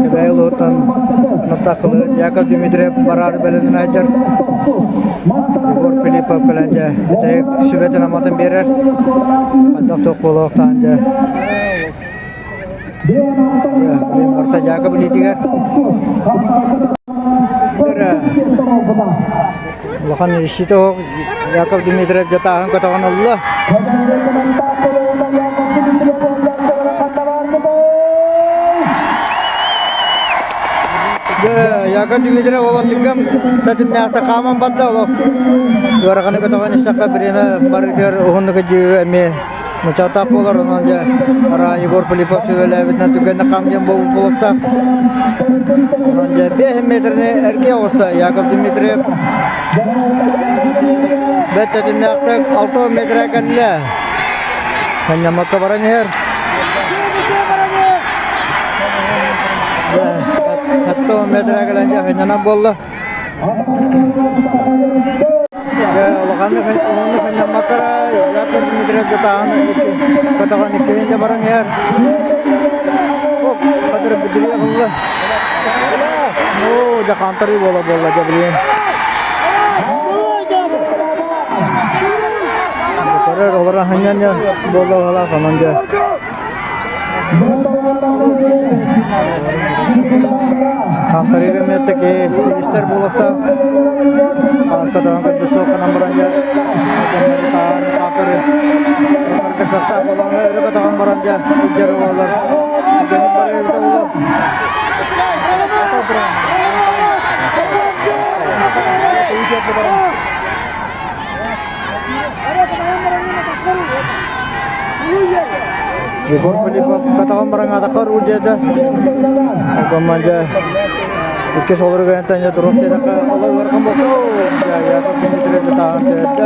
Кэбээйи улууһуттан Натахылы Яков Дмитриев бараары бэлэмнэнэ сылдьар. Егор Филиппов кэлэн дьэ бүтэһик сүбэтин-аматын биэрэр. Хайдах туох буолуохтаан дьэ. Барыта Яков илиитигэр. Улахан ищите оһох Яков Дмитриев дьэ тааһын көтөҕөн ылла. Яков Дмитриев олортугам татымнаахта хааман барда олох. Ыараханы көтөҕөн истэххэ бириэмэ барытыгар уһуннук дьиэ эмиэ мучаатаах буолар онон дьэ ара Егор Филиппов сүбэлээбитинэн түгэнне хаам диэн буолуохтаах. Онон дьэ 5 метрини эргийэ оҕуста Яков Дмитриев. Бэт тэтимнээхтик 6 метрэ кэллэ. Ханньаммакка баран иһэр. Хатта метрэ кэлэн дьэ ханньанан буолла. Улаханнык уһуннук ханньаммакка Яков Дмитриев дьатааһын көтөҕөн иккиһин дьэ баран иһэр. Кадыр бүдүрүйэ ылла. Оо, дьэ хаамтарыы буола буолла дьэ билигин. Көрөр олорон ханньан дьэ буолла уһалаах онон дьэ. Хаамтарыыга эмиэ киһи истэр буолуохтаах. Пааркатаан көрдө суохханан баран дьэ таан хаамтары барыта кыахтаах буоллаҕына өрө көтөҕөн баран дьэ илдьэр буолар. Дьонум бары эбитэ буолуо. Егор Филиппов катаҕын бараҥаатахха руу диэтэ. Онтон дьэ иккис олоругайантан дьэ туруох диэтэххэ олох ыарахан буолта. Дьэ Яков Дмитриевич тааһын түһэрдэ.